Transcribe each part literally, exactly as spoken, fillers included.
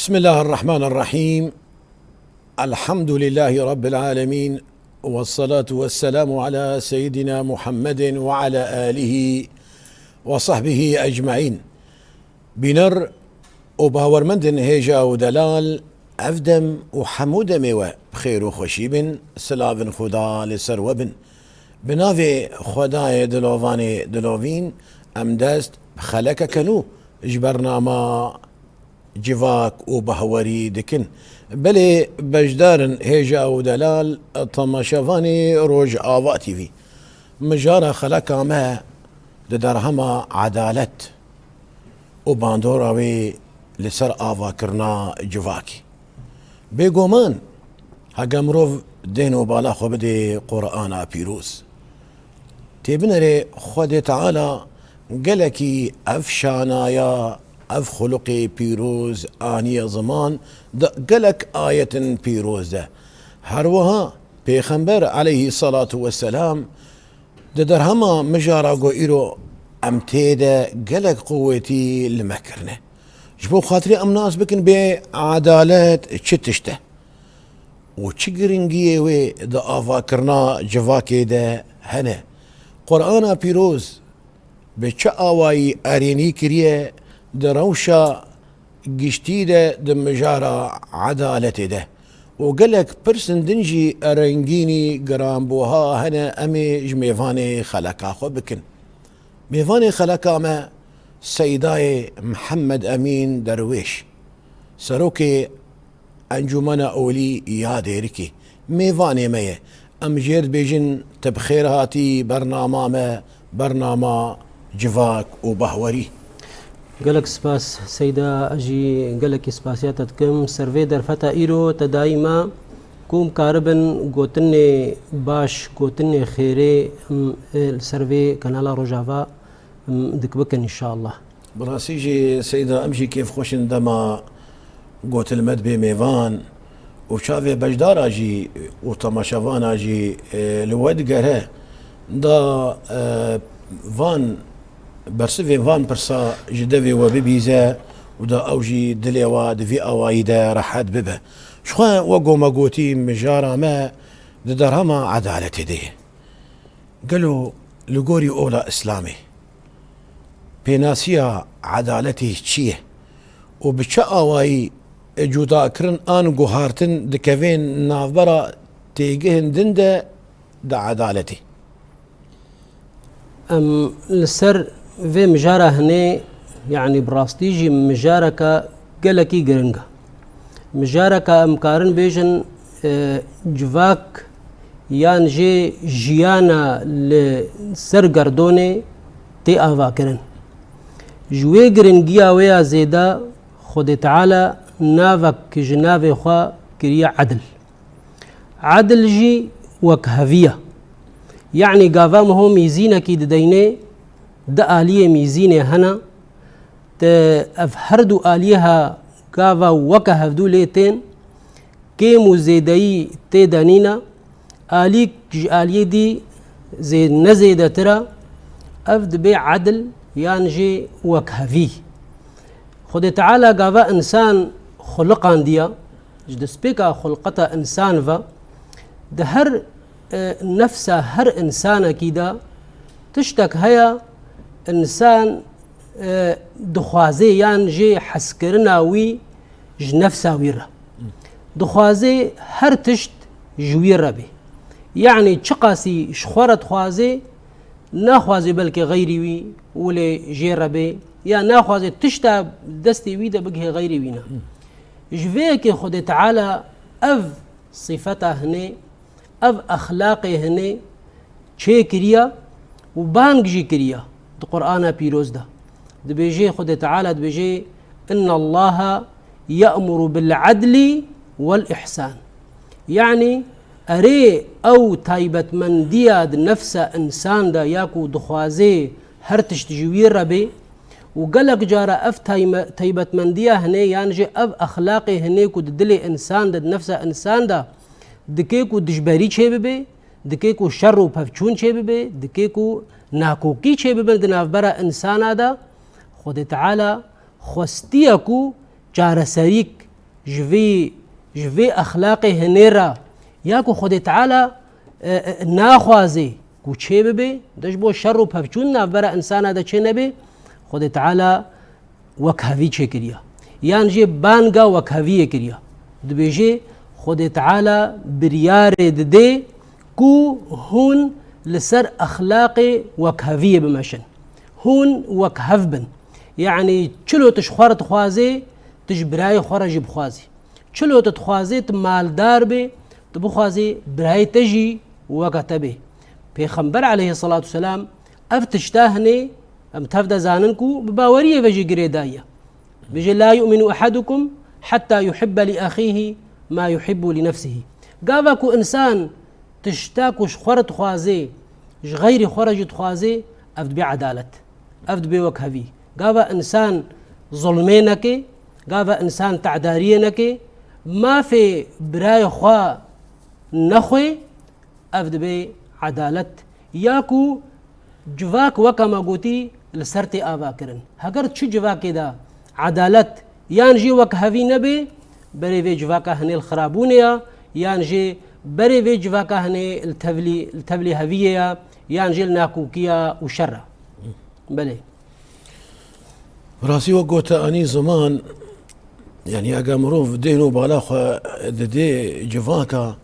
بسم الله الرحمن الرحيم. الحمد لله رب العالمين. والصلاة والسلام على سيدنا محمد وعلى آله وصحبه أجمعين. Bîner û bawermendên hêja û delal, ev dem û hemû demê we bi xêr û xweşî bin, silavên Xuda li ser we bin. Bi navê Xwedayê dilovanê dilovîn, em dest bi xelekeke nû ji bernama Civak û Bahwerî dikin. Belê beşdar in hêja û delal, temaşevanê Rojava T V. Mijara xeleka me di derhema edalet û bandora wê li ser avakirina civakê. Bêguman, heke mirov dên û bala xwe bidê Qur'ana Pîroz, tê binerê Xwedê Teala gelekî ev şanaya, ev xuluqê pîroz aniye ziman di gelek ayetin pîroz de. Her wiha Pêxember aleyhî salatu weselam di derhema mijara ku îro em tê de gelek quwetî li me kirine. Ji bo xatirê em nas bikin bê edalet çi tişt e û çi giringiyê wê di avakirina civakê de hene. Qur'ana Pîroz bi çi awayî erênî kiriye di rewşa giştî de, di mijara edaletê de û gelek pirsên din jî rengînî giranbuha hene, em ê ji mêvanê xeleka xwe bikin. Mêvanê xeleka me Seydayê Mihemed Emîn Derwêş, serokê Encûmena Olî ya Dêrikê, mêvanê me ye. Em jê re dibêjin, tu bi xêr hatî bernama me, bernama Civak û Bahwerî. Gelek spas Seyda, ez jî gelekî spasiya te dikim. Ser vê derfeta îro te dayî me ku em karibin gotinê baş, gotinê xêrê em, e, li ser vê kanala Rojava em, dik bikin înşallah. Bi rastî jî Seyda, em jî kêfxweş in dema gotin me dibê mêvan û çavê beşdara jî û temaşevana jî, e, li we digere da, e, van bersivê van pirsa ji devê we bibîze û da ew jî dilê we di vî awayî de rehet bibe. Ji xwe wek ku me gotî, mijara me di derhema edaletê de ye. Gelo li gorî ola Îslamê pênasiya edaletê çi ye û bi çi awayî cudakirin an guhartin dikevên navbera têgihên din de di edaletê? Em li ser vê mijara hinê, yanî bi rastî jî mijareke gelekî giring e. Mijareke em karin bêjin, e, civak yan jê jiyana li ser gerdonê tê avakirin. Ji wê giringiya wê ya zêde Xwedê Teala navek ji navê xwe kiriye edil. Edil jî wekhevî ye. Yanî gava miho mîzînekî dideynê, di aliyê mîzînê hene, te ev her du aliyê ha gava weke hevdû lê tên, kêm û zêdeyî tê de nîne, alîk ji aliyê dî zê-, ne zêdetir e, ev dibê edil yan jî wekhevî. Xwedê Teala gava însan xuliqandiya, ji destpêka xulqeta însan ve, di her, e, nefsa her însanekî de tiştek heye, însan, e, dixwaze yan jê hezkirina wî ji nefsa wî re. Dixwaze her tişt ji wî re bê. Yanî çiqasî ji xwe re dixwaze, naxwaze belkî xeyrî wî wilê jê re bê, ya naxwaze tişta destê wî de bigihê xeyrê wî ne. Ji vê yekê Xwedê Teala ev sifeta hinê, ev exlaqê hinê çêkiriye û bang jî kiriye di Qur'ana Pîroz de. Dibêje Xwedê Teala, dibêje, "Inna Allaha ye'muru bil adli wel ihsan." Yanî erê ew taybetmendiya di nefsa însan de ya ku dixwaze her tişt ji wî re bê û gelek cara ev tayme-, taybetmendiya hinê yan jî ev exlaqê hinê ku di dilê însan de, di nefsa însan de dike ku dijberî çêbibe, dike ku şer û pevçûn çêbibe, dike ku nakokî çêbibin di navbera însana de, Xwedê Teala xwestiye ku çareserîk Ji vê, ji vê exlaqê hinê re ya ku Xwedê Teala, e, e, naxwaze ku çê bibe, de ji bo şer û pevçûn navbera insana de çê nebe, Xwedê Teala wekhevî çêkiriye. Yan jê banga wekheviyê kiriye. Dibêje, Xwedê Teala biryarê dide ku hûn li ser exlaqê wekheviyê bimeşin. Hûn wekhev bin. Yanî çilo tu ji xwe re dixwazê, tu ji birayê xwe re jî bixwazî. Çilo tu dixwazê tu maldar bê, tu bixwazê birayê te jî weke te bê. Pêxember aleyhisselatu selam ev tişta hinê, em tev de zanin ku bi baweriyê ve jî girêdayî ye. Bêje, "La yu'minu ahadukum hatta yuhibbe li axihi ma yuhibbu li nefsihi." Gava ku insan tişta ku ji xwe re dixwazê, ji xeyrî xwe re jî dixwazê, ev dibe edalet. Ev dibe wekhevî. Gava insan zulmê neke, gava insan te'dariyê neke, mafê birayê xwe nexwe, ev dibe edalet. Ya ku civak weke me gotî li ser tê avakirin. Heger çi civakê de edalet yan jî wekhevî nebe, berê vê civaka hinê li xirabûnê ya, yan jî berê vê civaka hinê li tevlî, li tevlî heviyê ya, yan jî li nakokî ya û şer e. Belê. Rastî wek gote anî ziman, yanî eger mirov dên û bala xwe didê civaka,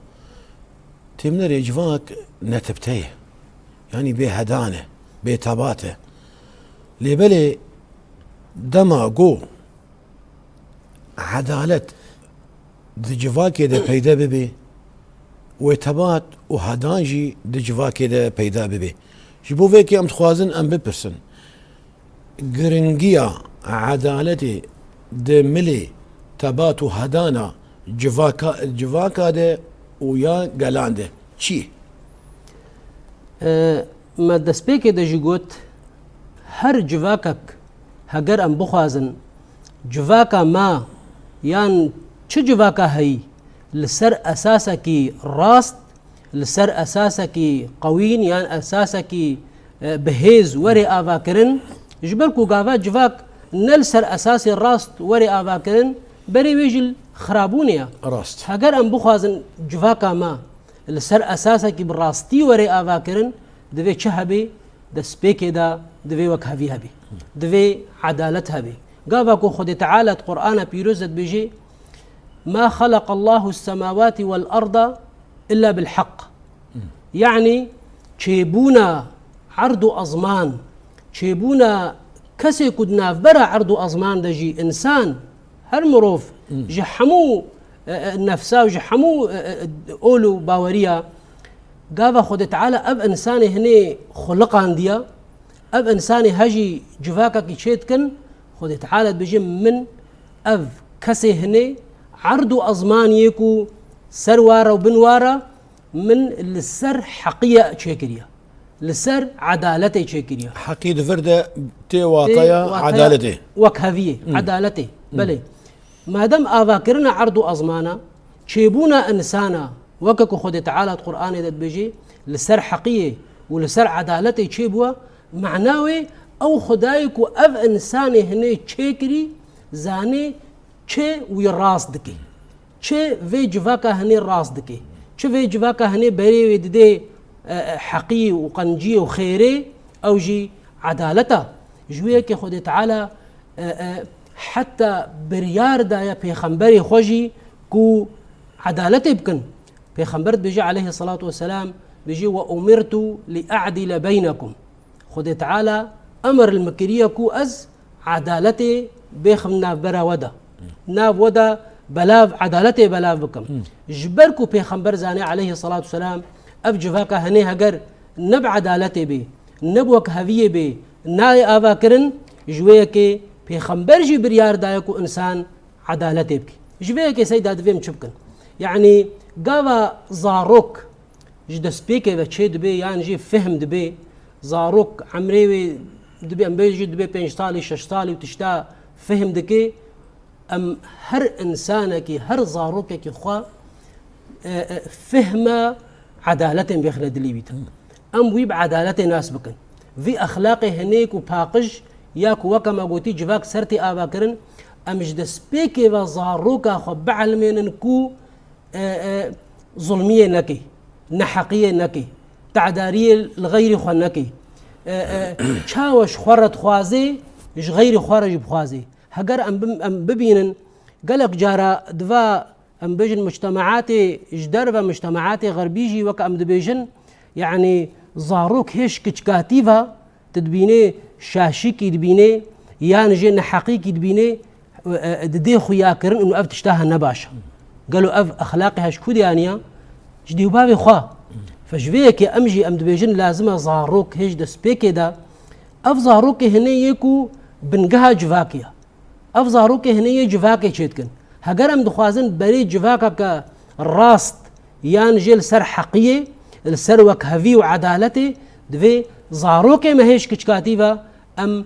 têmnerê civak netipte ye. Yanî bê hedan e, bê tebat e. Lê belê dema go edalet di civakê de peyda bibe, wê tebat û hedan jî di civakê de peyda bibe. Ji bo vê yekê em dixwazin em bipirsin, giringiya edaletê di milê tebat û hedana civaka, civaka de û ya gelan de çi ye? E, me destpêkê de jî got, her civakek heger em bixwazin civaka me yan çi civaka heyî li ser esasekî rast, li ser esasekî qewîn yan esasekî, e, bihêz were avakirin, ji ber ku gava civak ne li ser esasê rast were avakirin, berê wê jî li xirabûnê ye. Rast. Heger em bixwazin civaka me li ser esasekî bi rastî were avakirin, divê çi hebe? Destpêkê de divê wekhevî hebe. Divê edalet hebe. Gava ku Xwedê Teala di Qur'ana Pîroz de dibêje, "Ma xeleqallahu semawati wel arda illa bil heq." Yanî çêbûna erd û ezman, çêbûna kesê ku di navbera erd û ezman de jî însan, her mirov ji hemû, e, e, nefsa û ji hemû, e, e, ol û baweriya, gava Xwedê Teala ev însanê hinê xuliqandiya, ev însanê hejî civakekî çê dikin, Xwedê Teala dibêje, "Min ev kesê hinê erd û ezmaniyê ku ser wara û bin wara, min li ser heqiyê çêkiriye, li ser edaletê çêkiriye." Heqî di vir de tê wataya edaletê. Wekheviyê, edaletê. Belê. Madem avakirina erd û ezmana, çêbûna însana, weke ku Xwedê Teala di Qur'anê de dibêje, li ser heqiyê û li ser edaletê çêbûye, mana wê ew Xwedayê ku ev însanê hinê çêkirî, zanê çi wî rast dike. Çi vê civaka hinê rast dike. Çi vê civaka hinê berê wê didê, e, e, heqî û qenciyê û xêrê, ew jî edaleta. Ji wê yekê Xwedê Teala, e, e, heta biryar daye pêxemberê xwe jî ku edaletê bikin. Pêxember dibêje aleyhisselatu vesselam, dibêje, "Ve umirtu li a'dile beynekum." Xwedê Teala emir li min kiriye ku ez edaletê bêxim navbera we de. Nav we de belav, edaletê belav bikim. Ji ber ku Pêxember zanê aleyhisselatu vesselam ev civaka hinê heger ne bi edaletê bê, ne bi wekheviyê bê, nayê avakirin, ji wê yekê Pêxember jî biryar daye ku însan edaletê bike. Ji vê yekê seyda divê em çi bikin? Yanî gava zarok ji destpêkê ve çê dibe yan jî fehm dibe, zarok emrê wê dibe, em bêjin dibe pênc salî, şeş salî û tişta fehm dike, em her însanekî, her zarokekî xwe, e, e, fehma edaletên bêxine dilî wî de. Em wî bi edaletê nas bikin. Vî exlaqê hinê ku paqij ya ku weke me gotî civak ser tê avakirin, Em ji destpêkê ve zaroka xwe bielmênin ku, e, e, zulmiyê nekê, neheqiyê nekê, tedariyê li xeyrî xwe nekê. E, e, çawa ji xwe re dixwazê, ji xeyrî xwe re jî bixwazê. Heger em bim-, em bibînin, gelek cara diva em bêjin mujtemaatê ji derve, mujtemaatê xerbî jî wek em dibêjin, yanî zarok hêj kiçkatî ve, tu dibînê şaşîkî dibînê, yan jê neheqîkî dibînê, e, e, didê xuyakirin û ev tişta hene baş e. Gelo ev exlaqê he ji ku de aniya? Ji dê û bavê xwe. Fe ji vê yekê em jî em dibêjin lazim e zarok hêj destpêkê de, ev zarokê hene yê ku bingeha civakê ye. Ev zarokê hinê yê civakê çêdikin. Heger em dixwazin berê civakeke rast yan jê li ser heqiyê, li ser wekhevî û edaletê, divê zarokê me hêj kiçkatî ve em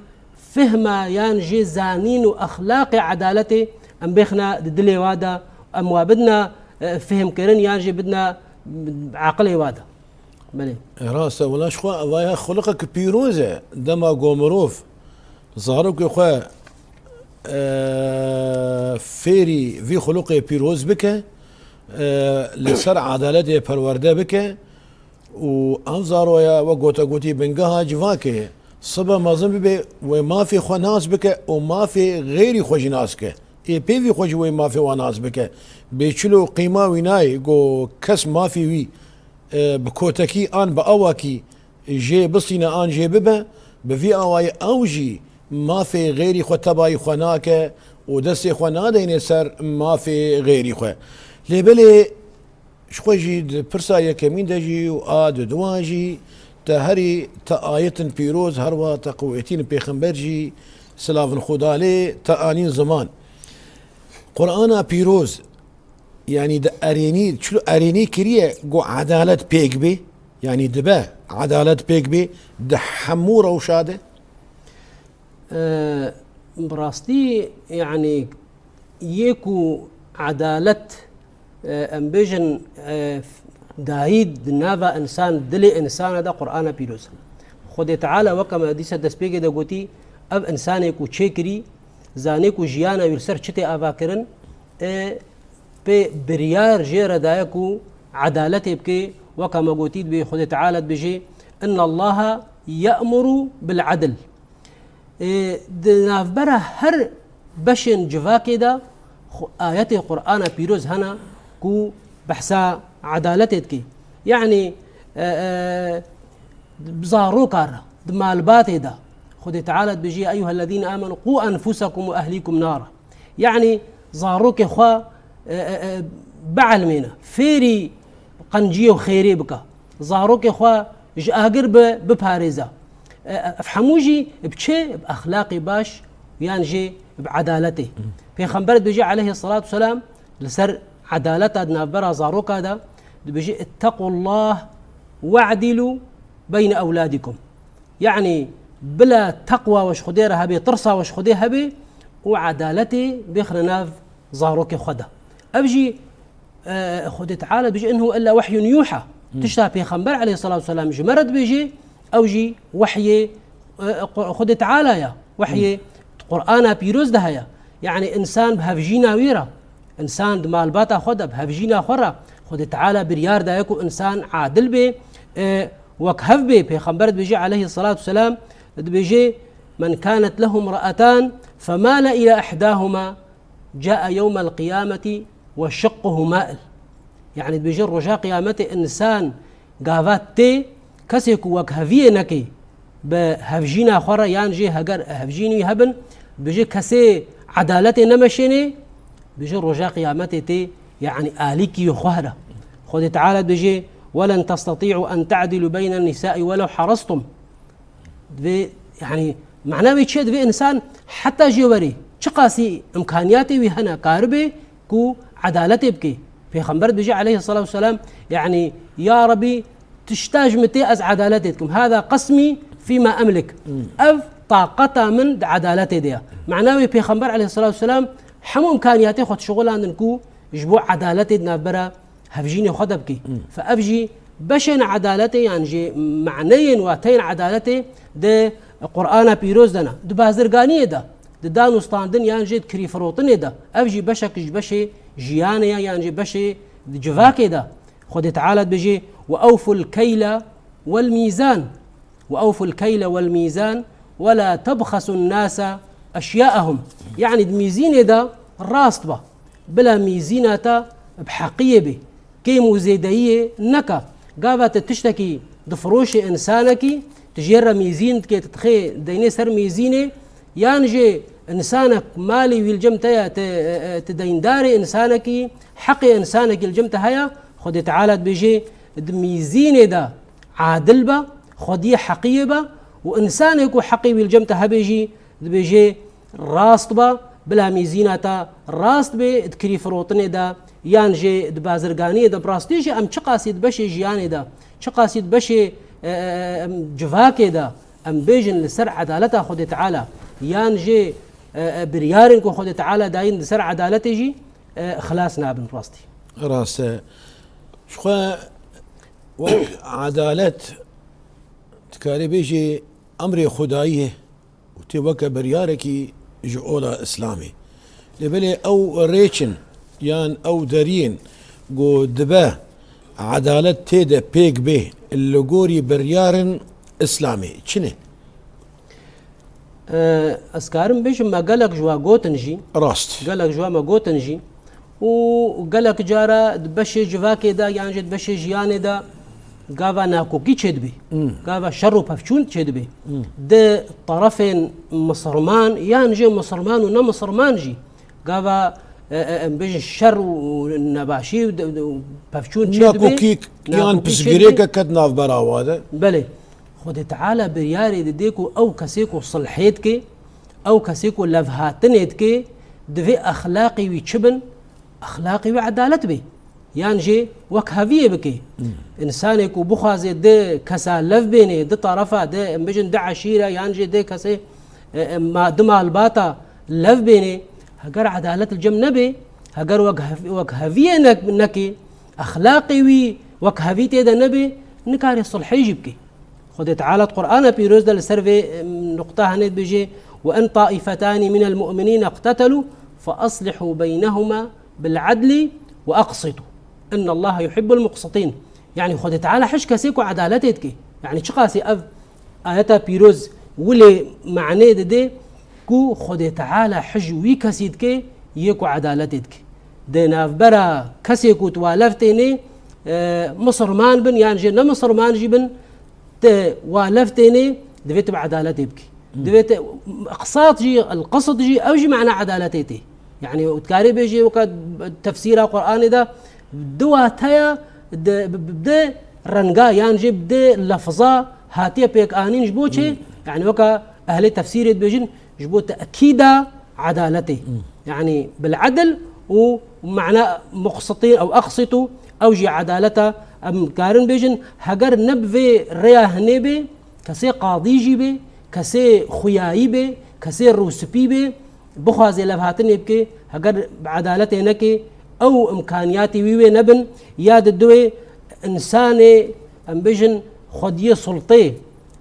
fihma yan jê zanîn û exlaqê edaletê em bêxine di dilê wa de, em wa bidine, e, fihmkirin yan jê bidine, mm, aqilê wa de. Belê. E, rast e, wela ji xwe vaya xuliqek pîroz e. Dema ku mirov zarokê xwe, e, fêrî vî xuliqê pîroz bike, e, li ser edaletê perwerde bike û ev zaroya we gote gotî bingeha civakê ye. Sibe mezin bibe, wê mafê xwe nas bike û mafê xêrî xwe jî nas bike. Ê pêvî xwe jî wê mafê wan nas bike. Bê çilo qîma wî nayê, ku kes mafê wî e, bi kotekî an bi awakî jê bistîne an jê bibe, bi vî awayî ew jî mafê xêrî xwe tebayî xwe nake û destê xwe nadeyne ser mafê xêrî xwe. Lê belê ji xwe jî di pirsa yekemîn de jî û a di duwa jî te herî te ayetin pîroz, herwa te qewetîn pêxember jî silavin Xuda lê te anîn ziman. Qur'ana pîroz, yanî di erênî, çilo erênî kiriye ku edalet pêk bê, yanî dibe edalet pêk bê, di hemû rewşa de? E, bi rastî, yanî yê ku edalet, e, em bêjin, e, dayî di nava însan, dilê însana de Qur'ana pîroz. Xwedê Teala weke me dîsa destpêkê de gotî, ev însanê ku çêkirî, zanê ku jiyana wî li ser çi tê avakirin, e, pê biryar jê re daye ku edaletê bike, weka me gotî dibê Xwedê Teala dibêje, "Inna Allaha ye'muru bil adl." E, di navbera her beşên civakê de xu-, ayetê Qur'ana pîroz hene ku behsa edaletê dike. Yanî, e, e, bi zaroka re, di malbatê de, Xwedê Teala dibêje, "Ya eyyuhellezîne amenu qû enfusekum û ehlîkum nara." Yanî zarokê xwe, e, e, e, bielmêne, fêrî qenciyê û xêrê bike. Zarokê xwe ji agir bi, biparêze. E, e, ev hemû jî bi çi? Bi exlaqê baş yan jî bi edaletê. Pêxember dibêje aleyhisselatu selam, li ser edaleta di navbera zaroka de dibêje, "Ittequllah ve'dilu beyne ewladikum." Yanî bila teqwa we ji Xwedê re hebe, tirsa we ji Xwedê hebe û edaletê bêxine nav zarokê xwe de. Ev jî, e, Xwedê Teala dibêje, "In huwe illa wehyun yuha." Tişta Pêxember aleyhisselatu selam ji me re dibêje, ew jî wehyê, e, Xwedê Teala ye. Wehyê Qur'ana pîroz de heye. Yanî însan bi hevjîna wî re, însan di malbata xwe de bi hevjîna xwe re, Xwedê Teala biryar daye ku însan adil bê, e, wek hev bê. Pêxember dibêje aleyhisselatu selam, dibêje, "Men kanet lehu imra'atan female ila ihdahuma." Cae yewmel qiyameti ve şiqquhu mail. Yanî dibêje roja qiyametê însan gava tê, kesê ku wekheviyê nekê bi hevjîna xwe re yan jî heger hevjînî hebin, dibêje kesê edaletê nemeşênê, dibêje roja qiyametê tê, yanî alîkî xwe here. Xwedê Teala dibêje, "Welen testatî'u en te'dilu beynen nisai welew harastum." Divê, yanî, mana wê çi ye? Divê însan heta jê werê, çiqasî îmkaniyatê wî hene, karibe ku edaletê bike. Pêxember dibêje aleyhisselatu vesselam, yanî, "Ya Rebî, tişta ji min tê ez edaletê dikim. Hâzâ qismî fîmâ emlik." Ev taqeta min di edaletê de ye. Mana wê Pêxember aleyhisselatu vesselam hemû îmkaniyatê xwe dişuxilandin ku ji bo edaletê di navbera hevjînê xwe de bikî. Fe ev jî beşên edaletê yan jî maneyên wateyên edaletê di Qur'ana pîroz de ne. Di bazirganiyê de di dan û standin yan jî di kirîfirotinê de. Ev jî beşek ji beşê jiyanê ye yan jî beşê di civakê de. Xwedê Teala dibêje, "Ve ewful keyla wel mîzan. Ve ewful keyla wel mîzan. Ve la tebxesun nasa eşyaehum." Yanî di mîzînê de rast be. Bila mîzîna te bi heqiyê bê. Kêm û zêdeyiyê neke. Gava tu tiştekî difiroşê însanekî, tu jê re mîzîn dikê, tu dixê deynê ser mîzînê, yan jî însanek malê wî li cem te ye, tu, e, e, tu deyndarê însanekî, heqê însanekî li cem te heye, Xwedê Teala dibêje, di mîzînê de adil be, xwediyê heqiyê be û însanê ku heqê wî li cem te hebe jî, dibêje, rast be, bila mîzîna te rast bê, di kirîfirotinê de, yan jî di bazirganiyê de, bi rastî jî em çiqasî di beşê jiyanê de, çiqasî di beşê, e, e, em civakê de, em bêjin li ser edaleta Xwedê Teala, yan jî, e, e, biryarên ku Xwedê Teala dayîn di ser edaletê jî, e, xilas nabin rastî. Rast e. Ji xwe wek edalet dikarî bêjî emrê Xwedayî ye. û tê weke biryarekî ji ola Îslamê. Lê belê ew rêçin yan ew deriyên ku dibe edalet tê de pêk bê li gorî biryarên Îslamê çi ne? Ee, ez karim bêjim, me gelek ji we gotin jî. Rast. Gelek ji we me gotin jî. Û gelek cara di beşê civakê de yan jî di beşê jiyanê de gava nakokî çêdibe. Hmm. Gava şer û pevçûn çêdibe. Hmm. Di terefên misirman yan jî misirman û ne misirman jî gava, e, e, em bêjin şer û nebaşî û de, de, pevçûn çêdibe. Nakokî yan piştgirêke ket navbera wa de. Belê. Xwedê Teala biryarê dide ku ew kesê ku silhê dike, ew kesê ku levhatinê dike, divê exlaqê wî çi bin? Exlaqê wî edalet bê. Yan jî wekheviyê bike. Hmm. Însanê ku bixwaze di kesa lev bênê, di terefa, di, em bijin, di eşîre, yan jî di kesê, e, e, ma-, di malbata lev bênê, heger edalet li cem nebe, heger wekhev-, wekheviyê ne-, neke, exlaqê wî wekhevî tê de nebe, nikare sulhê jî bike. Xwedê Teala di Qur'ana Pîroz de li ser vê, em, nuqta hene dibêje, "Ve in taifetani minel mu'minîne iqtetelu fe aslihû beynehuma bil adli ve aqsitu. Innallaha yuhibbul muqsitîn." Yanî Xwedê Teala hiş kesê ku edaletê dike. Yanî çiqasî ev ayeta pîroz wilê manê dide ku Xwedê Teala hiş wî kesî dike yê ku edaletê dike. Di navbera kesê ku tu wa lev tênê, e, misirman bin yan jî ne misirman jî bin, te wa lev tênê, divê tu bi edaletê bikî. Hmm. Divê te, iqsat jî, el-qisd jî, ew jî mana edaletê tê. Yanî, tu dikarî bêjî weka tefsîra Qur'anê de, di wateya, di, bi, bi, bi renga, yan jî bi lefza hatiye pêkanîn ji bo çi? Hmm. Yanî, weka ehlê tefsîrê dibêjin, ji bo tekîda edaletê. Hmm. Yanî bil edl û mana muqsitîn ew aqsitû, ew jî edaleta em karin bêjin, heger ne bi vê rêya hinê bê, kesê qadî jî bê, kesê xuyayî bê, kesê rûspî bê, bixwaze levhatinê bike, heger bi edaletê neke, ew imkaniyatê wî wê nebin, ya di duwê însanê, em bêjin, xwediyê sultê,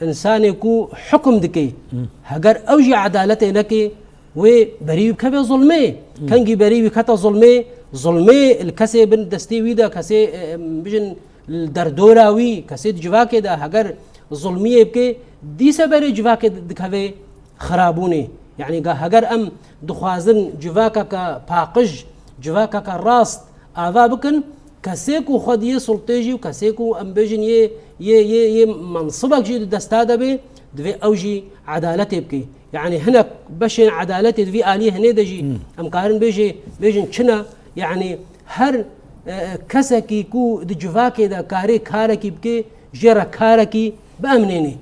însanê ku hukum dike, Hmm. heger ew jî edaletê neke, wê berî wî bikeve zulmê. Hmm. Kengî berî wî kete zulmê, zulmê li kesê bin destê wî de, kesê, e, em bijin, li derdora wî, kesê di civakê de heger zulmiyê bike, dîse berê civakê di-, dikeve xirabûnê. Yanî ga heger em dixwazin civakeke paqij, civakeke rast, ava bikin, kesê ku xwediyê sultê jî û kesê ku em bêjin yê, yê, yê, yê mensibek jî di desta de bê, divê ew jî edaletê bike. Yanî hinek beşên edaletê di vî aliyê hinê de jî Hmm. em karin bêjê, bêjin çi ne? Yanî her, e, e, kesekî ku di civakê de karê karekî bike, jê re karekî biemnênê.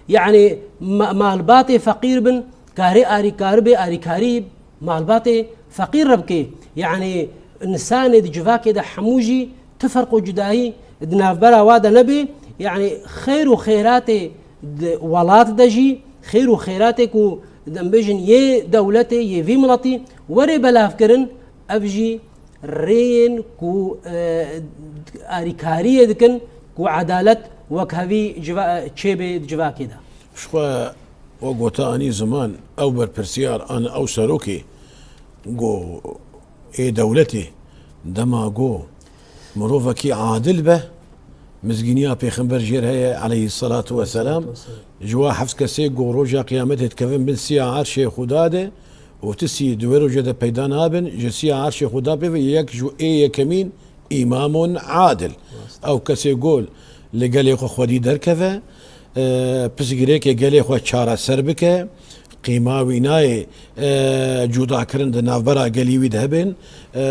Yanî ma-, malbatê feqîr bin, karê arîkarî bê, arîkarî malbatê feqîr re bike. Yanî însanê di civakê de hemû jî tu ferq û cudayî di navbera wa de nebe. Yanî xêr û xêratê di welat de jî, xêr û xêratê ku em bêjin yê dewletê, yê vî miletî were belavkirin, ev jî rêyên ku, e, arîkariyê dikin ku edalet wekhevî civa-, çêbe di civakê de. Ji xwe Wek ku te anî ziman, ew berpirsiyar an ew serokê ku ê dewletê, dema ku mirovekî adil be, mizgîniya Pêxember jêr heye, aleyhisselatu vesselam, ji wa heft kesê ku roja Qiyametê dikevin bin siya erşê Xuda de û tisî di wê rojê de peyda nabin, ji siya erşê Xuda pê ve yek ji ê yekemîn îmamun adil. Ew kesê ku li gelê xwe xwedî derkeve, e, pirsgirêkê gelê xwe çareser bike, qîma wî nayê, e, cudakirin di navbera gelî wî de hebin. E,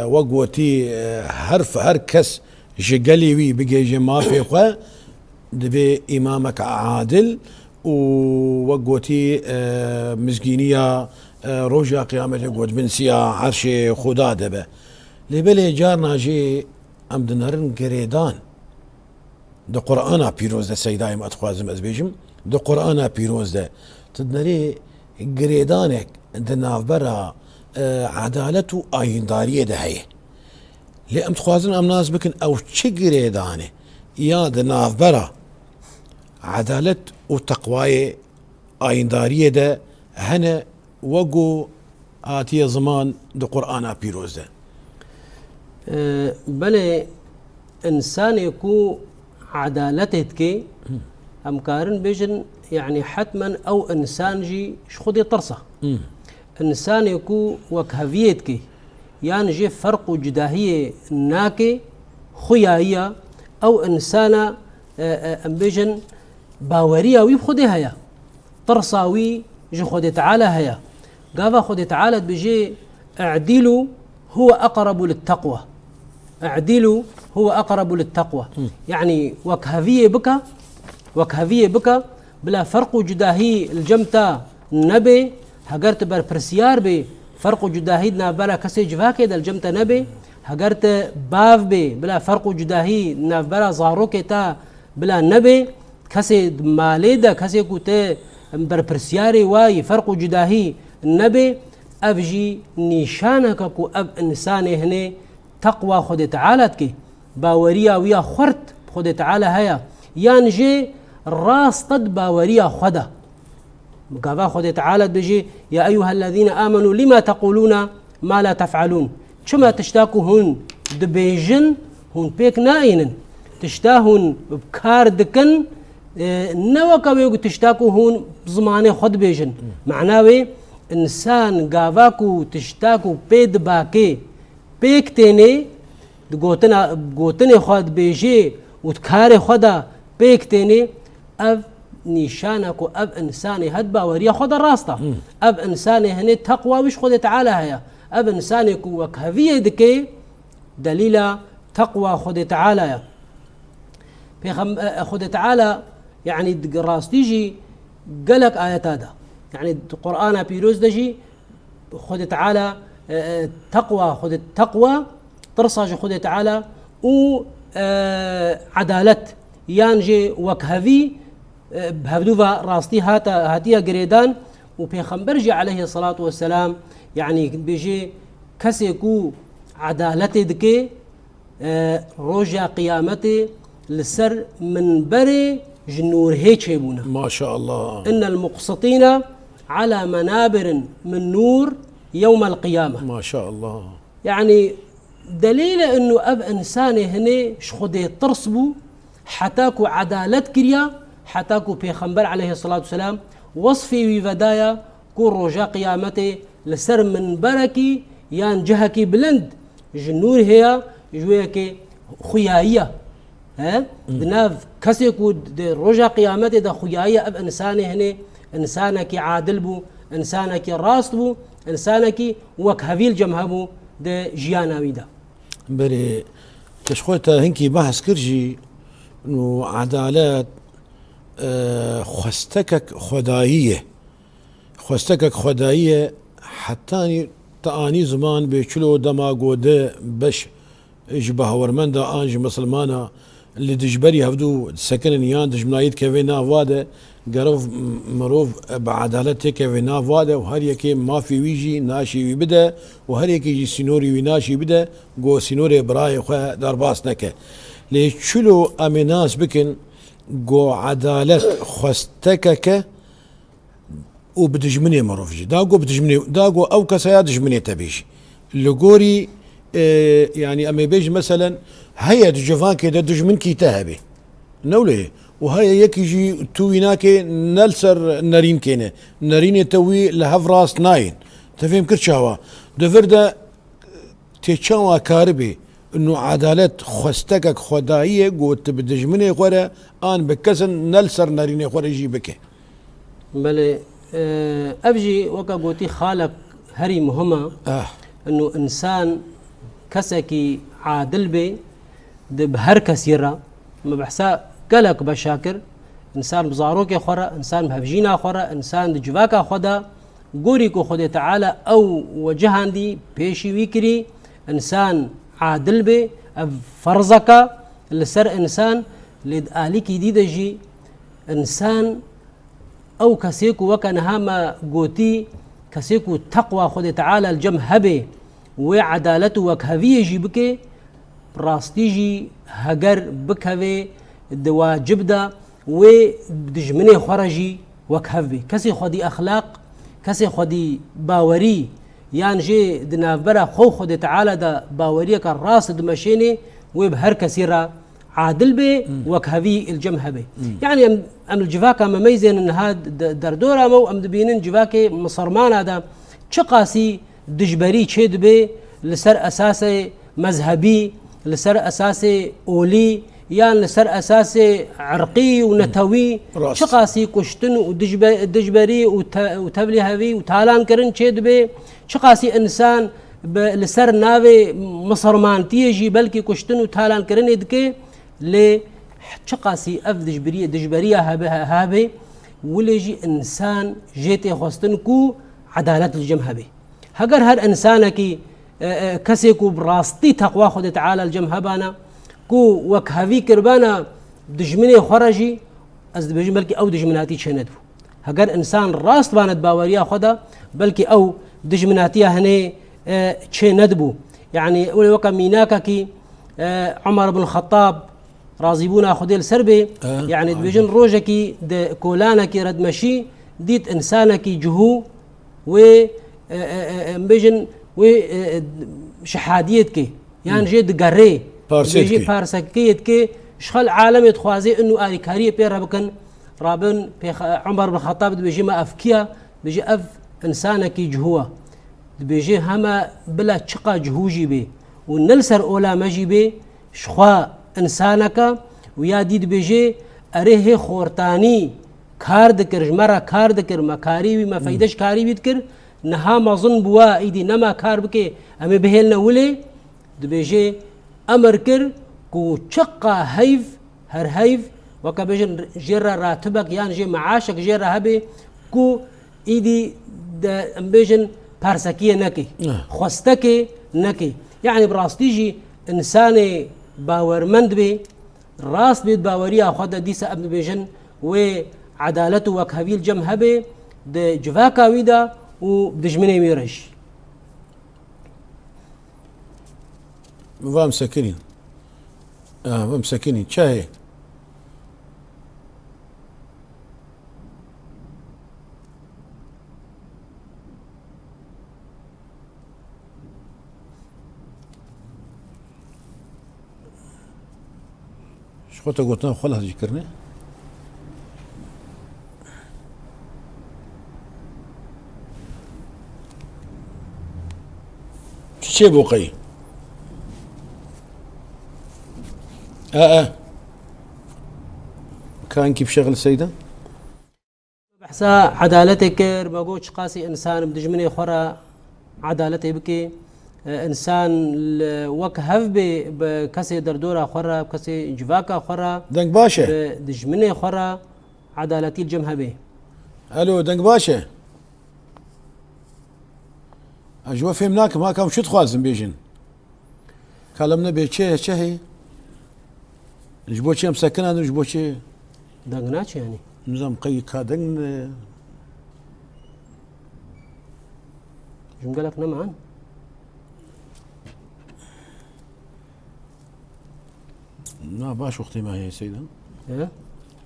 wek gotî, e, her, her kes ji gelê wî bigihêje mafê xwe, divê îmamek adil û wek gotî, e, mizgîniya, e, roja Qiyametê ku di bin siya erşê Xuda de be. Lê belê carna jî em dinerin girêdan. Di Qur'ana Pîroz de, Seyda, em, ez dixwazim ez bêjim, di Qur'ana Pîroz de tu dinerê girêdanek di navbera, e, edalet û ayîndariyê de heye. Lê em dixwazin em nas bikin ew çi girêdan e ya di navbera edalet û teqwayê, ayîndariyê de hene, wek ku hatiye ziman di Qur'ana Pîroz de. E, belê, însanê ku edaletê dike, em karin bêjin, yanî hetmen ew însan jî ji Xwedê tirsa. Însanê ku wekheviyê dike, yan jê ferq û cudahiyê nake, xuyayiya ew însana, e, e, em bêjin, baweriya wî bi Xwedê heye. Tirsa wî ji Xwedê Teala heye. Gava Xwedê Teala dibêje, "I'dîlû huwe aqrebu lit-teqwa." "I'dîlû huwe aqrebu lit-teqwa." Hı. Yanî wekheviyê bike, wekheviyê bike, bila ferq û cudahî li cem te nebe, heger tu berpirsiyar bê, ferq û cudahî di navbera kesê civakê de li cem te nebe, heger tu bav bê, bila ferq û cudahî di navbera zarokê te bila nebe, kesê di malê de, kesê ku te berpirsiyarê wa yî, ferq û cudahî nebe, ev jî nîşaneke ku ev însanê hinê teqwa Xwedê Teala dike, baweriya wî ya xurt bi Xwedê Teala heye, yan jê rast e di baweriya xwe de. Gava Xwedê Teala dibêje, "Ya eyyuhellezîne âmenû lima teqûlûne ma la tef'alûn." Çima tişta ku hûn dibêjin, hûn pêk naînin? Tişta hûn bi kar dikin, e, ne weke wê ku tişta ku hûn bi zimanê xwe dibêjin. Mana wê, însan gava ku tişta ku pê dibakê pêk tênê, di gotina, gotinê xwe dibêjê û di karê xwe de pêk tênê, ev nîşana ku ev însanê het baweriya xwe de rast e. Hmm. Ev însanê hinê teqwa wî ji Xwedê Teala heye. Ev însanê ku wekheviyê dike, delîla teqwa Xwedê Teala ye. Pêxem-, e, e, Xwedê Teala, yanî di rastî jî gelek ayeta de, yanî di Qur'ana Pîroz de jî Xwedê Teala, e, e, teqwa, Xwedê teqwa, tirsa ji Xwedê Teala û, e, edalet, yan jî wekhevî, e, bi hevdû ve rastî hata, hatiye girêdan û Pêxember jî aleyhisselatu vesselam, yanî bêjê kesê ku edaletê dike, e, roja Qiyametê li ser minberê ji nûrhê çêbûne. Maşallah. Innel muqsitîne ala menabirin min nûr yewmel qiyame. Maşallah. Yanî delîl e inu ev însanê hinê ji Xwedê tirs bû, heta ku edalet kiriya, heta ku Pêxember aleyhisselatu vesselam wesfê wî vedaya, ku roja Qiyametê li ser minberekî yan cihekî bilind ji nûr heye, ji wê yekê xuyayiya. He? Hmm. Di nav kesê ku di roja Qiyametê de xuyayiya ev însanê hinê, însanekî adil bû, însanekî rast bû, însanekî wekhevî li cem hebû di jiyana wî de. Belê, te ji xwe te hinkî behs kir jî, û edalet, e, xwestekek xwedayî ye. Xwestekek xwedayî ye, hetanî te anî ziman bê çilo dema gode beş ji bawermenda an ji misilmana li dijberî hevdû disekinin yan dijminayî dikeve nav wa de, gere mirov bi edalet têkeve nav wa de û her yekê mafê wî jî naşê wî bide û her yekê jî sînorê wî naşê bide, go sînorê birayê xwe derbas neke. Lê çilo em ê nas bikin, go edalet xwestekeke û bi dijminê mirov jî. Da ku bi dijminê, da ku ew kesa ya dijminê te bêjî. Li gorî, e, yanî em ê bêjin meselen heye di civakê de dijminkî te hebê. Ne wile ye. Û heye yekî jî tu wî nakê ne li ser nerînkê ne. Nerînê te wî li hev rast nayên. Te fêm kir çawa? Di vir de tê çawa karibê inu edalet xwestekek xwedayî ye, ku tu bi dijminê xwe re an bi kesin ne li ser nerînê xwe re jî bike. Belê, e, ev jî weke gotî xalek herî muhim e. Ah. Inu însan kesekî adil bê, di bi her kesî re, me behsa gelek beşa kir, însan bi zarokê xwe re, însan bi hevjîna xwe re, însan di civaka xwe de, gorî ku Xwedê Teala ew we cihandî pêşî wî kirî, însan adil bê, ev ferzeke li ser însan, lê di alîkî dî de jî însan ew kesê ku weke niha me gotî, kesê ku teqwa Xwedê Teala li cem hebe, wê edalet û wekheviyê jî bike, rastî jî heger bikeve di wacib de, wê dijminê xwe re jî wekhev be. Kesê xwedî exlaq, kesê xwedî bawerî, yan jê di navbera xwe û Xwedê Teala de baweriyeke rast dimeşênê, wê bi her kesî re adil bê, Hmm. wekhevî li cem hebe. Hmm. Yanî em, em li civaka me meyzênin niha de-, derdora me û em dibînin civakê misilmana de çiqasî dijberî çêdibe li ser esasê mezhebî, li ser esasê olî, yan li ser esasê irqî û netewî, Rast. çiqasî kuştin û dijbe-, dijberî û te-, û tevlîhevî û talankirin çêdibe, çiqasî însan bi, li ser navê misilmantiyê jî belkî kuştin û talankirinê dike, lê çiqasî ev dijberî-, dijberiya hebe, he-, hebe, wilê jî însan jê tê xwestin ku edalet li cem hebe. Heger her însanekî, e, e, kesê ku bi rastî teqwa Xwedê Teala li cem hebana, ku wekhevî kiribana dijminê xwe re jî, ez dibêjim belkî ew dijminatî çê nedibû. Heger însan rast bana di baweriya xwe de, belkî ew dijminatiya hinê, e, çê nedibû. Yanî wê weke mînakekî, e, Umar ibn Xettab, razîbûna Xwedê li ser bê, E, yanî amin. dibêjin rojekî di kolanekî re dimeşî, dît însanekî cihû wê, e, e, e, em bêjin wê, e, e, şehadiyê dike. Yan Hmm. jê digerê. Parsê Dibêjî dike. parsekiyê dike. Ji xwe li alemê dixwazê inu alîkariyê pê re bikin. Rabin pêxa-, Umar bin Xettab dibêjî me ev kiya? Dibêjî ev însanekî cihû e. Dibêjî heme bila çiqa cihû jî bê û ne li ser ola me jî bê, ji xwe însanek e û ya dî dibêjê, erê hê xortanî kar dikir, ji me re kar dikir, me karî wî, me feyde ji karî wî dikir, niha mezin bûwa, îdî nema kar bike, em ê bihêline wilê, dibêjê, emir kir ku çiqa heyv, her heyv, weke bêjin jê re ratibek yan jê meaşek jê re hebe ku Îdî de, em bêjin, persekiyê nekê, Eh. xwestekê nekê. Yanî bi rastî jî însanê bawermend bê, rast bê di baweriya xwe de, dîsa em dibêjin wê edalet û wekhevî li cem hebe di civaka wî de û dijminê wî re jî. Vam sekinî. Ah, vam sekinî. Çayê. Ji xwe te gotina xwe lehzî kirine. Çi çê bo qey? E, e. Kankî bişexil seyda. Behsa edaletê kir, me got çiqasî însan bi dijminê xwe re edaletê bike, e, însan li wek hev bê bi kesê derdora xwe re, bi kesê civaka xwe re, Deng baş e? bi dijminê xwe re edaletî li cem hebe. Alo, deng baş e? Ez ji we fêm nakim, ha kam çi dixwazin bêjin? Kalam ne bê çi ye, çi heye? Ji bo çi em sekinandin, ji bo çi? Deng naçe yanî? Nizam qey ka deng ne. Ji min gelek neman. Na baş wextê me heye seyda. He?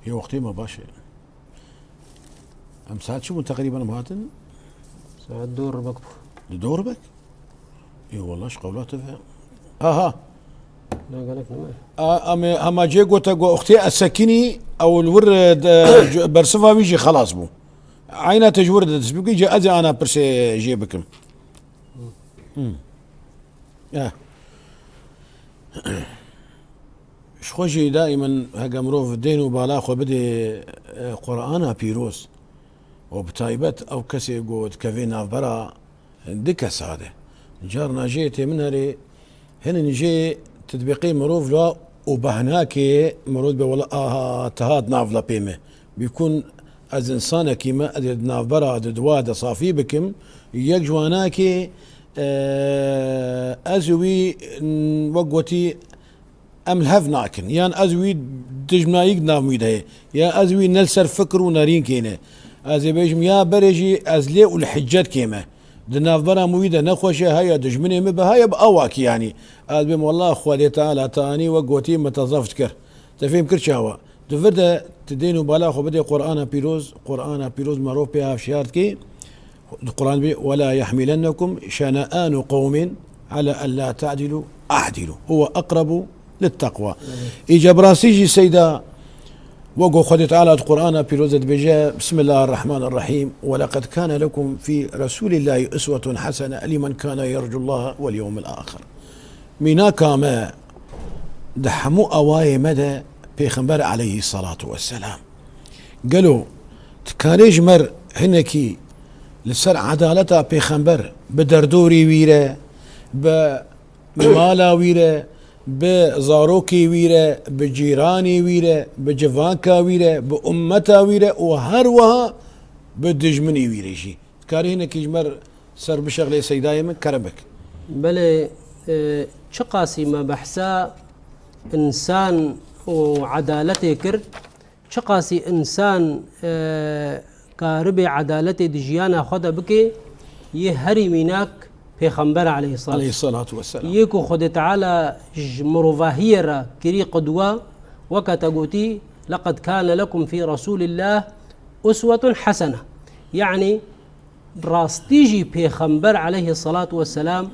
Yê wextê me baş e. Em saet çi bûn teqrîben em hatin? Saet du ribek bû. Di du ribek? Ê wallah ji qewla te ve. Aha. Ne gelek nime. A, em ê, hema cê gote got, uxtê ez sekinî, ew li wir, e, de, c-, bersiva wî jî xelas bû. Eyna te ji wir de dest bikî, cê ez ê ana pirsê jê bikim. Hmm. Eh. Ji xwe jî daîmen heke mirov dên û bala xwe bidê, e, Qur'ana pîroz û bi taybet ew kesê ku dikeve navbera du kesa de. Carna jê tê min herê, hinin jê titbîqê mirov la û behnakê mirov be wela aha te hat nav la pê me. Bîkun ez însanekî me, ez ê di navbera di dua de safî bikim. Yek ji wanakê, e, ez û wî, n-, wek gotî, em li hev nakin. Yan ez wî dijminayîk di nav wî de heye. Ya ez wî ne li ser fikir û nerînkê ne. Ez ê bêjim ya berê jî ez lê û li hiccetkê me. Di navbera min wî de nexweş e, heya dijminê min be, heya bi awakî yanî. Ez bêm wela Xwedê Teala te anî wek gotî min te zeft kir. Te fêm kir çawa? Di vir de tu dên û bala xwe bidê Qur'ana pîroz, Qur'ana pîroz merov pê hevşiyar dikê. Di Qur'an bê, "Wela yehmîlennekum şena'anu qewmin ala en la ta'dilu, a'dilu. Huwe aqrabu litteqwa." Îca bi rastî jî seyda, wek ku Xwedê Teala di Qur'ana pîroz de dibêje, "Bismillahirrahmanirrahim. Weleqed kane lekum fî Resûlillahî uswetun hesene limen kane yercullaha wel yewmel axir." Mînaka me di hemû awayê me de Pêxember aleyhî salatu vesselam. Gelo dikarê ji me r hinekî li ser edaleta Pêxember bi derdorî wî re, bi mala wî re, bi zarokê wî re, bi cîranê wî re, bi civaka wî re, bi ummeta wî re û her wiha bi dijminê wî re jî. Dikarî hinekî ji me r ser bişexlê seydayê min, kerem bik. Belê, e, çiqasî me behsa însan û edaletê kir, çiqasî însan, e, karibê edaletê di jiyana xwe de bike, yê herî mînak Pêxember aleyhisselam. Aleyhisselatu vesselam. Yê ku Xwedê Teala ji mirovahiyê re kirî qudwe, weke te gotî, "Leqed kane lekum fî Resûlillah uswetun hesene." Yanî, rastî jî Pêxember aleyhisselatu vesselam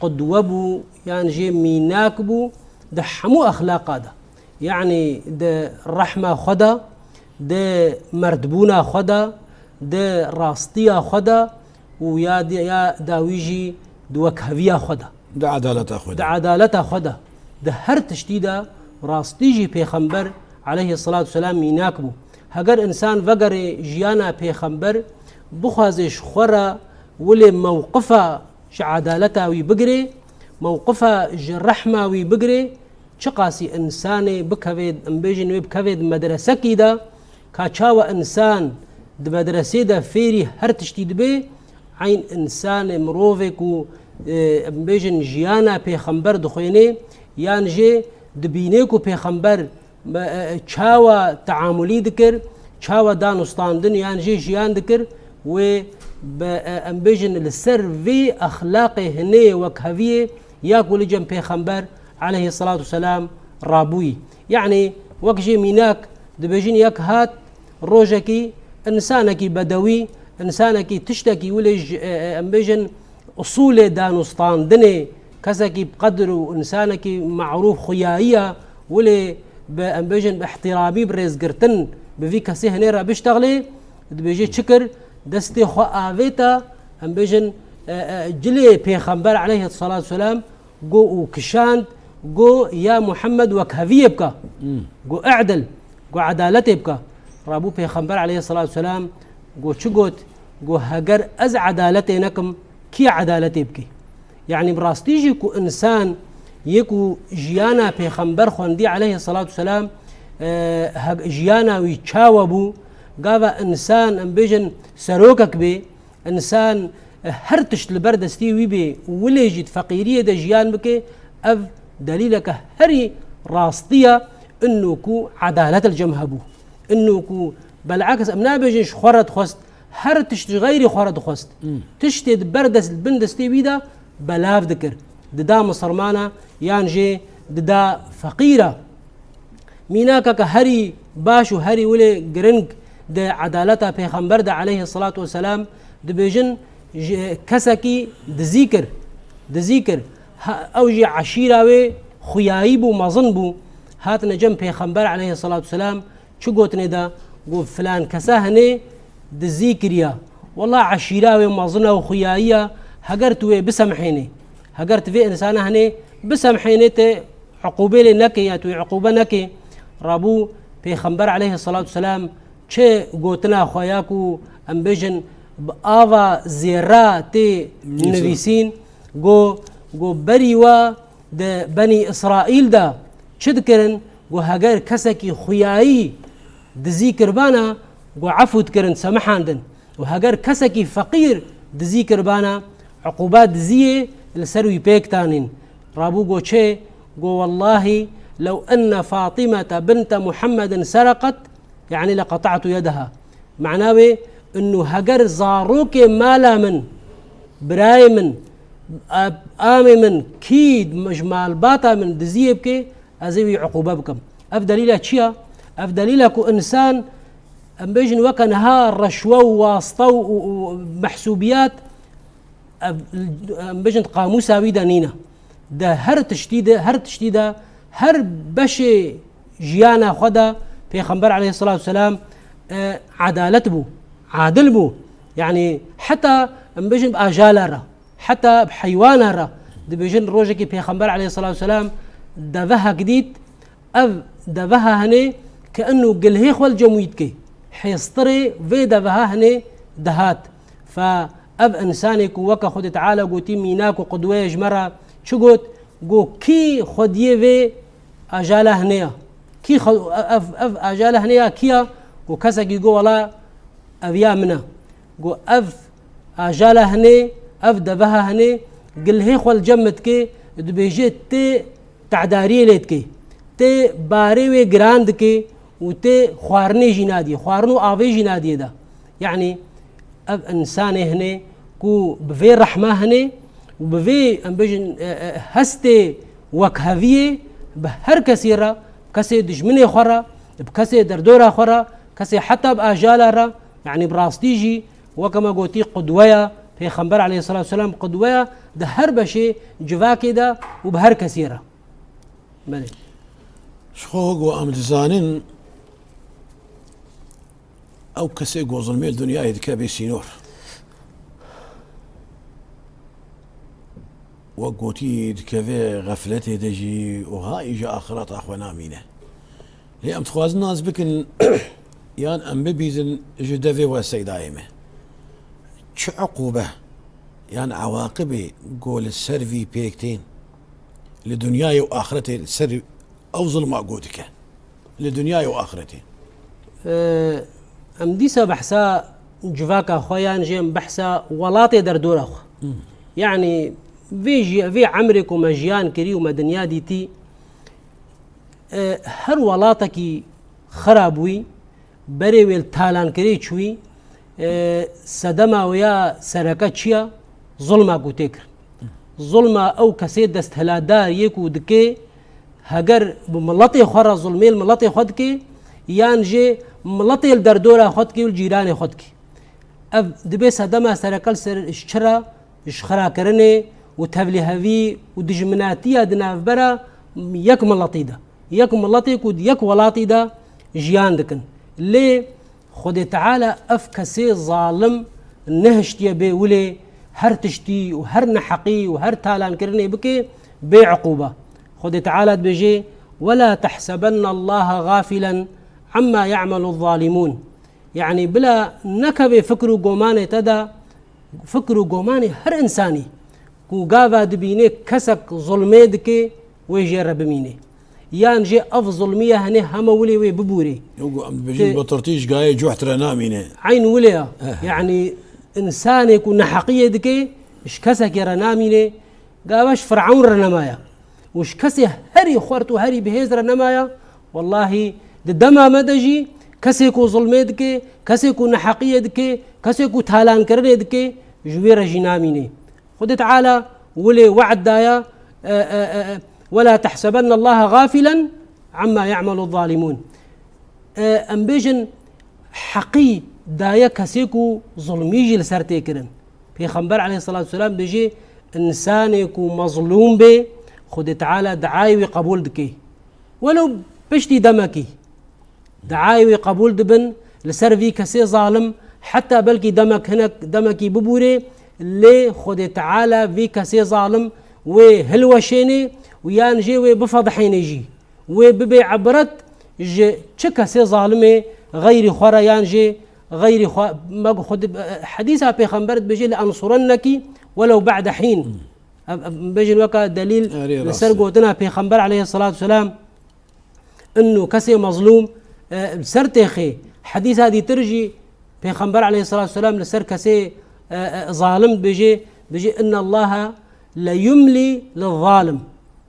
qudwe bû, yan jê mînak bû di hemû exlaqa de. Yanî di rehma xwe de, di merdbûna xwe de, di rastiya xwe de û ya di-, ya dawî jî di wekheviya xwe de. Di edaleta xwe de. Di edaleta xwe de. Di her tiştî de rastî jî Pêxember aleyhisselatu vesselam mînak bû. Heger însan vegerê jiyana Pêxember, bixwaze ji xwe re wilê mewqifa ji edaleta wî bigirê, mewqifa ji rehma wî bigirê, çiqasî însanê bikevê, em bêjin wê bikevê di medresekî de, ka çawa însan di medresê de fêrî her tiştî dibe, eyn însanê mirovê ku, e, em bêjin jiyana Pêxember dixwênê, yan jê dibînê ku Pêxember me, e, çawa teamulî dikir, çawa dan û standin yan jê jiyan dikir, wê bi, e, em bêjin li ser vê exlaqê hinê wekheviyê ya ku li cem Pêxember aleyhisselatu vesselam rabûyî. Yanî wek jê mînak dibêjin, yek hat rojekî însanekî bedewî, însanekî tiştekî wilê ji, e, e, em bêjin, usûlê dan û standinê, kesekî bi qedir û însanekî merûf xuyayiya, wilê bi, em bêjin, bi ihtiramî, bi rêzgirtin bi vî kesê hinê re biştexlê, dibêje çi kir? Destê xwe avêta, em bêjin, e, e, cilê Pêxember aleyhisselatu vesselam, got û kişand, got, "Ya Muhammed, wekheviyê bike." Hmm. Got, "I'dil." Got, "Edaletê bike." Rabû Pêxember aleyhisselatu vesselam got, çi got? Got, "Heger ez edaletê nekim, kî edaletê bike?" Yanî bi rastî jî ku însan yê ku jiyana Pêxember xwendî aleyhisselatu vesselam, e, he-, jiyana wî çawa bû, gava însan, em bêjin, serokek bê, însan, e, her tişt li ber destê wî bê û wilê jî di feqîriyê de jiyan bike, ev delîleke herî rastî ye, ino ku edalet li cem hebû. Ino ku bel'eks em nabêjin ji xwe re dixwest, her tişt ji xeyrê xwe re dixwest. Hmm. Tiştê di ber dest, bin destê wî de belav dikir. Dida misilmana yan jê dida feqîra. Mînakeke herî baş û herî wilê giring Di edaleta Pêxember de aleyhisselatu vesselam dibêjin, ji kesekî dizî kir, dizî kir. Ha, ew jî eşîra wê xuyayî bû, mezin bû. Hatine cem Pêxember aleyhisselatu vesselam çi gotinê de, got, filan kesa hinê dizî kiriya. Wela eşîra wê mezin e û xuyayî ye, heger tu wê bisemhênê. Heger tu vê insana hinê bisemhênê, te uqûbê lê nekê ya tu wê uqûbe nekê. Rabû Pêxember aleyhisselatu vesselam çi gotina xwe ya ku em bêjin bi ava zêra tê nivîsîn, go, go berî we di Benî Îsraîl de çi dikirin? Go heger kesekî xuyayî dizî kiribana, go efû dikirin, semihandin. Û heger kesekî feqîr dizî kiribana, uqûba diziyê li ser wî pêk tanîn. Rabû go çê? Go wellahî lew enne Fatîmete binte Muhammedin sereqet, yanî leqeta'tu yedeha. Mana wê, inu heger zarokê mala min, birayê min, a-, amê min, kî ji malbata min diziyê bike, ez ê wî uqûbe bikim. Ev delîla çi ya? Ev delîla ku însan, em bêjin weke niha reşwe û wasta û, û, û mehsûbiyat, ev, em bêjin di qamûsa wî de nîne. Di her tiştî de, her tiştî de, her beşê jiyana xwe de Pêxember aleyhisselatu vesselam, e, edalet bû, adil bû. Yanî heta, em bêjin, bi ajala re, heta bi heywana re. Dibêjin rojekî Pêxember aleyhisselatu vesselam devehek dît, ev deveha hinê ke inu gilhê xwe li cem wî dikê. Hêstirê vê deveha hinê dihat. Fe ev însanê ku weke Xwedê Teala gotî mînak û qudwe ye ji me re, çi got? Got, kî xwediyê vê ajala hinê ya? Kî xwe-, ev, ev ajala hinê ya kî ya? Got, kesekî got, wela ev ya min e. Got, ev ajala hinê, ev deveha hinê, gilhê xwe li cem min dikê, dibêje tê tedariyê lê dikê, tê barê wê giran dikê û tê xwarinê jî nadiyê, xwarin û avê jî nadiyê de. Yanî ev însanê hinê ku bi vê rehma hinê û bi vê, em bêjin, e, e, hestê wekheviyê bi her kesê re, kesê dijminê xwe re, bi kesê derdora xwe re, kesê heta bi ajala re, yanî bi rastî jî weke me gotî qudwe ye, Pêxember aleyhisselatu vesselam qudwe ye di her beşê civakê de û bi her kesê re. Belê. Ji xwe ku em dizanin, ew kesê ku zilmê li dinyayê dike bê sînor. Wek gotî dikeve xefletê de jî û ha îja axireta xwe namîne. Lê em dixwazin nas bikin, yan em bibîzin ji devê we seydayê me. Çi uqûbe yan ewaqibê ku li ser vî pêk tên, li dinyayê û axretê, li ser ew zilma ku dike, li dinyayê û axretê? Ee, em dîsa behsa civaka xwe yan jî em behsa welatê derdora xwe. Hmm. Yanî vê jî, vê emrê ku me jiyan kirî û me dinya dîtî, e, her welatekî xira bûyî, berê wê li talankirê çûyî, e, sedema wê ya sereke çi ya? Zulma ku tê kir. Zulma ew kesê desthilatdar yê ku dikê, heger bi miletê xwe re zulmê li miletê xwe dikê, yan jî miletê li derdora xwe dikê û li cîranê xwe dikê. Ev dibê sedema sereke li ser ji çi re? Ji xirakirinê û tevlîhevî û dijminatiya di navbera yek miletî de, yek miletê ku di yek welatî de jiyan dikin. Lê Xwedê Teala ev kesê zalim nehiştiye bê wilê her tiştî û her neheqî û her talankirinê bike bê uqûbe. Xwedê Teala dibêje, "Wela tehsebennallaha gafilen amma ya'meluz zalimûn." Yanî bila nekeve fikr û gomanê te de, fikr û gomanê her însanî ku gava dibîne kesek zulmê dike, wê jê re bimîne. Yan jê ev zulmiye hene heme wilê wê bibûrê. Ew ku em dibêjin, Te- bi tirtî ji gayê cuht re namîne. Eyn wilê ya. Eh. Yanî însanê ku neheqiyê dike, ji kesekê re namîne. Gava ji Firewn re nemaye. Û ji kesê herî xurt û herî bihêz re nemaye. Wellahî di dema me de jî kesê ku zulmê dike, kesê ku neheqiyê dike, kesê ku talankirinê dike, ji wê re jî namîne. Xwedê Teala wilê we'd daye, e, e, e, e, "Wela tehsebennallaha gafilen amma ya'meluz zalimûn." E, em bêjin, heqî daye kesê ku zulmî jî li ser tê kirin. Pêxember aleyhisselatu vesselam dibêje, însanê ku mezlûm bê, Xwedê Teala diayê wî qebûl dike. Welew piştî demekî diayê wî qebûl dibin, li ser vî kesê zalim, heta belkî demek hinek, demekî bibûrê, lê Xwedê Teala vî kesê zalim wê hilweşênê û yan jê wê bifedihênê jî. Wê bibe ibret ji çi kesê zalimê xeyrî xwe re yan jê xeyrî xwe, me got xwe dib-, hedîsa Pêxember dibêje, "Li ensurenneki welew ba'de hîn." Ev, ev, bêjin weka delîl Erê, li rast ser e. gotina Pêxember aleyhisselatu vesselam, innu kesê mezlûm, e, li ser têxê. Hedîsa dîtir jî Pêxember aleyhisselatu vesselam li ser kesê, e, e, zalim dibêje, dibêje, "Inna Allaha le yumli lil zalim."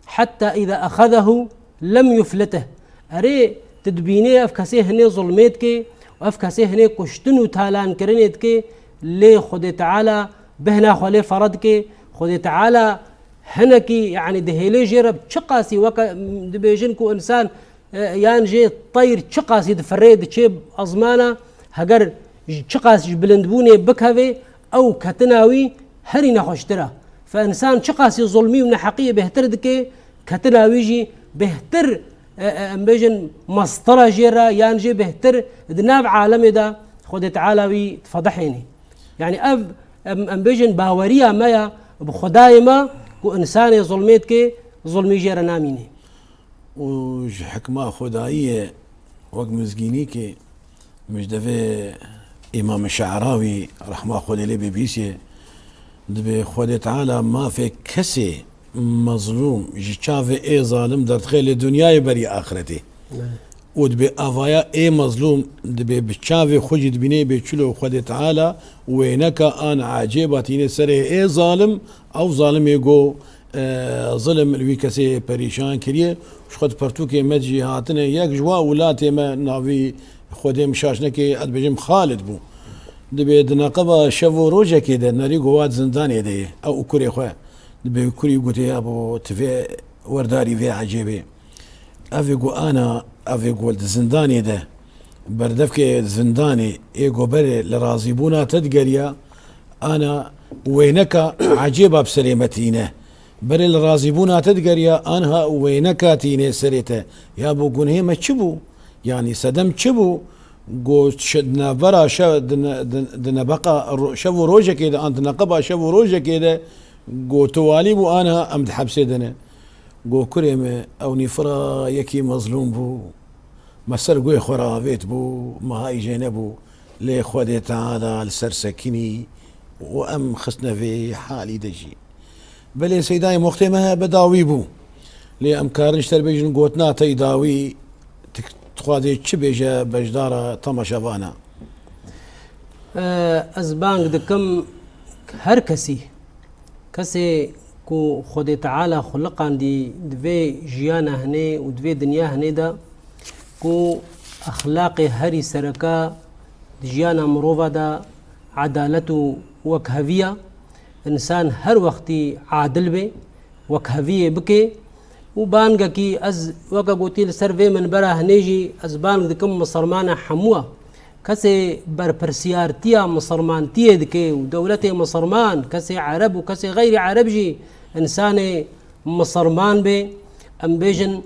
Hetta îza exezehu lem yuflitih. Erê, tu dibînê ev kesê hinê zulmê dike û ev kesê hinê kuştin û talankirinê dike, lê Xwedê Teala bêhna xwe lê fere dike. Xwedê Teala hinekî, yanî dihêlê jê re çiqasî weke, m, dibêjin ku însan, e, yan jê teyr çiqasî difirê diçê ezmana, heger ji çiqas ji bilindbûnê bikeve, ew ketina wî herî nexweştir e. Fe însan çiqasî zulmî û neheqiyê bêhtir dike, ketina wî jî bêhtir, e, e, em bêjin, mestir e jê re, yan jê bêhtir di nav alemê de Xwedê Teala wî difedihênê. Yanî ev, em, em bêjin, baweriya me ya bi Xwedayê me ku însanê zulmê dike, zulmî jê re namîne. Û ji hikma Xwedayî ye, wek mizgînîkê, min ji devê Îmam Şe'rawî, rehma Xwedê lê bê, bihîstiye, dibê Xwedê Teala mafê kesê mezlûm ji çavê ê zalim derdixe li dinyayê berî axretê. Evet. Û dibê avaya ê mezlûm dibê bi çavê xwe jî dibînê bê çilo Xwedê Teala wêneka an ecêba tîne serê ê zalim, ew zalimê go, e, zilim li wî kesê perîşan kiriye. Ji xwe di pertûkê me jî hatine, yek ji wa welatê me, navî Xwedê min şaş neke, ez dibêjim Xalid bû. Dibê di neqeba şev û rojekê de, nerî go wa di zindanê de ye, ew û kurê xwe. Dibê kurî gotiye, "Yabo, tu vê werdarî vê ecêbê." Ev ê ku ana, ev ê ku di zindanê de, berdevkê zindanê ê ku berê li razîbûna te digeriya, ana wêneka ecêba bi serê me tîne. Berê li razîbûna te digeriya, anha wêneka tîne serê te. Ya bo gunhê me çi bû? Yanî sedem çi bû? Got, şe-, di navbera şe-, di ne-, di, di nebeqa ro-, şev û rojekê de, an di neqeba şev û rojekê de, got, tu walî bû, anha em di hepsê de ne. Got, kurê me, ew nîfira yekî mezlûm bû, me ser guhê xwe re avêt bû, me hay jê nebû, lê Xwedê Teala li ser sekinî û em xistine vê halî de jî. Belê Seydayê, moxtê me bi dawî bû. Lê em karin ji te re bêjin gotina te yî dawî, tu dixwazê çi bêje beşdara temaşevana? E, ez bang dikim her kesî, kesê ku Xwedê Teala xuliqandî di vê jiyana hinê û di vê dinya hinê de, ku exlaqê herî sereke di jiyana mirova de edalet û wekheviya, însan her wextî adil bê, wekheviyê bike û bangekî ez weke gotî li ser vê minbera hinê jî ez bang dikim misilmana hemû e. Kesê berpirsiyartiya misilmantiyê dike û dewletê misilman, kesê ereb û kesê xeyrî ereb jî însanê misilman bê, em bêjin,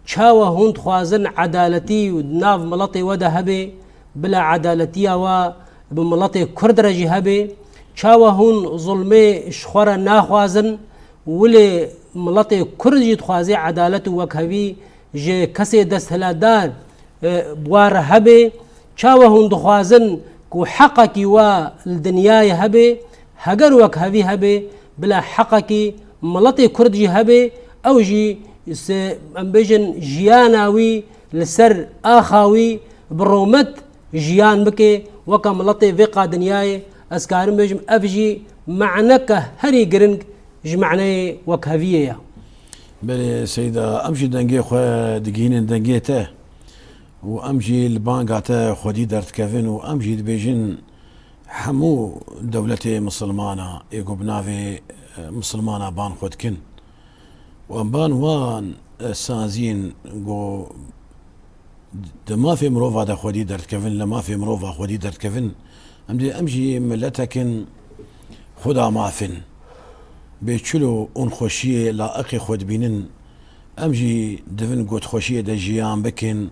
çawa hûn dixwazin edaletî û di nav miletê we de hebe, bila edaletiya we bi miletê Kurd re jî hebe? Çawa hûn zulmê ji xwe re naxwazin, wilê miletê Kurd jî dixwaze edalet û wekhevî ji kesê desthilatdar, e, bi wa re hebe? Çawa hûn dixwazin ku heqekî we li dinyayê hebe, heger wekhevî hebe, bila heqekî miletê Kurd jî hebe, ew jî se-, em bêjin jiyana wî li ser axa wî bi romet jiyan bike, weke miletê vê qa dinyayê, ez karim bêjim, ev jî maneke herî giring ji maneyê wekheviyê ye. Belê Seyda, em jî dengê xwe digihînin dengê te û em jî li banga te xwedî derdikevin û em jî dibêjin hemû dewletê misilmana ê ku bi navê, e, misilmana ban xwe dikin û em ban wan, e, saziyên ku Di mafê mirova de xwedî derdikevin, li mafê mirova xwedî derdikevin. Em dê, em jî miletek in, xweda maf in. Bê çilo û xweşiyê layiqê xwe dibînin. Em jî divin ku di xweşiyê de jiyan bikin.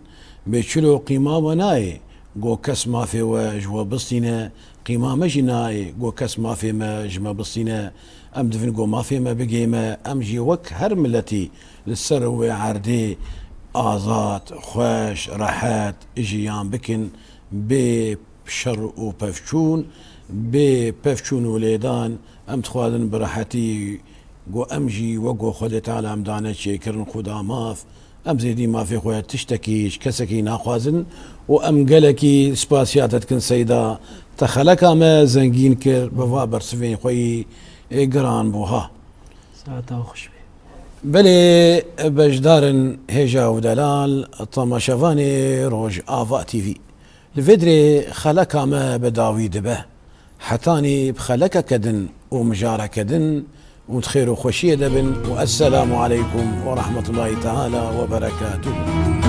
Bê çilo qîma we nayê ku kes mafê we ji we bistîne, qîma me jî nayê ku kes mafê me ji me bistîne. Em divin ku mafê me bigihê me, em jî wek her miletî li ser wê erdê azad, xweş, rehet jiyan bikin, bê şer û pevçûn, bê pevçûn û lêdan. Em dixwazin bi rehetî ku em jî wek ku Xwedê Teala em dane çêkirin, Xuda maf, em zêdî mafê xwe tiştekî ji kesekî naxwazin û em gelekî spasiya te dikin Seyda. Te xeleka me zengîn kir, bi va bersivên xwe yî, ê, giran bû ha. Saeta xweş be. Belê beşdarin hêja û delal, temaşevanê Rojava T V. Li vê dirê xeleka me bi dawî dibe. Hetanî bi xelekeke din û mijareke din û di xêr û xweşiyê de bin û esselamu aleykum ve rahmetullahi teala ve berekatuhu.